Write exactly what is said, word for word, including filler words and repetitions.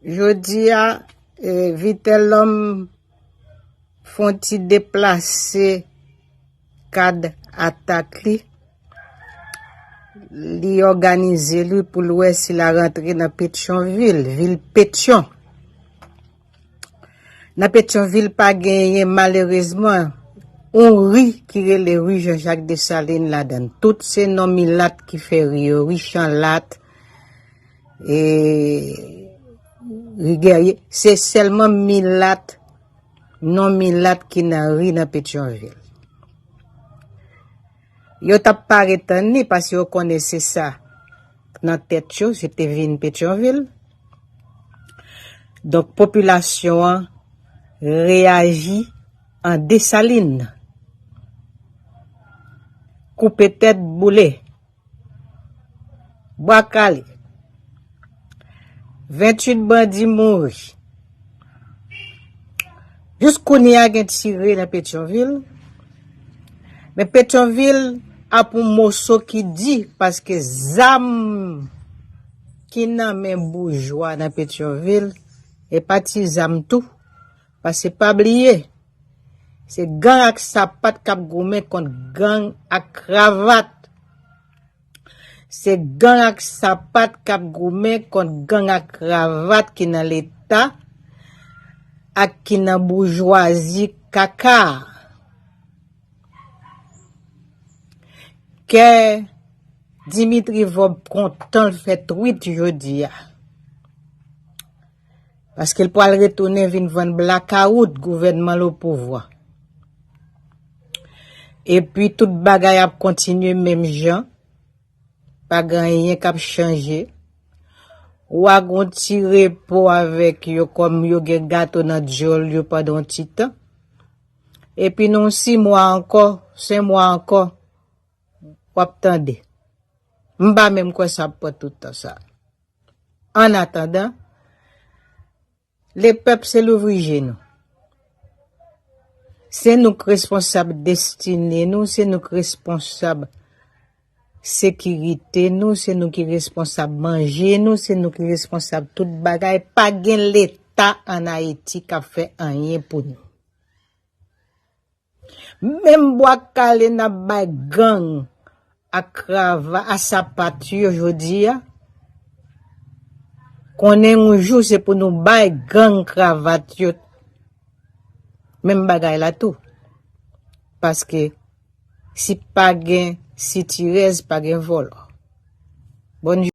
Jodi a, eh, Vitelhomme fè yon ti deplase kad atak li. Li òganize li pou l wè si l a rantre nan Petyonvil, vil Petyon. Nan Petyonvil pa genyen, malerezman, yon ri ki rele ri Jean-Jacques Dessalines ladan l. Tout se non milat ki fè ri yo, ri Chanlat, e ri Guerrier. Se sèlman milat, non milat ki nan ri nan Petyonvil. Yo t ap pare tann li paske yo konnen se sa k nan tèt yo, se te vin Petyonvil. Donk, popilasyon an reyaji an Desalin. Koupe tèt, boule. Bwa kale. Venntuit bandi mouri. Jis kounye a gen tire nan Petyonvil. Men Petyonvil ap yon moso ki di, paske zam ki nan men boujwa nan Petyonvil, e pa ti zam tou. Paske pa bliye, se gang ak sapat k ap goumen kont gang ak kravat. Se gang ak sapat k ap goumen kont gang ak kravat ki nan Leta ak ki nan boujwazi kaka. Kè Dimitri Vorbe kontan l fè twit jodi a. Paske l pral retounen vin vann blakawout gouvènman l o pouvwa. Epi tout bagay ap kontinye menm jan. Pa gen anyen k ap chanje. Wa gon ti repo avèk yo kòm yo gen gato nan dyòl yo pandan yon ti tan. Epi nan sis mwa ankò, senk mwa ankò, w ap tande. M pa menm kwè sa ap pran tout tan sa. Annatandan, lepèp se louvri je nou. Se nou k responsab destine nou, se nou k responsab sekirite nou, se nou ki responsab manje nou, se nou ki responsab tout bagay. Pa gen Leta ann Ayiti k ap fè anyen pou nou. Menm bwa kale n ap bay gang ak krava a sapat yo jodi a, konnen yon jou se pou nou bay gang kravat yo menm bagay la tou. Paske si pa gen sitirèz, pa gen vòlò. Bòn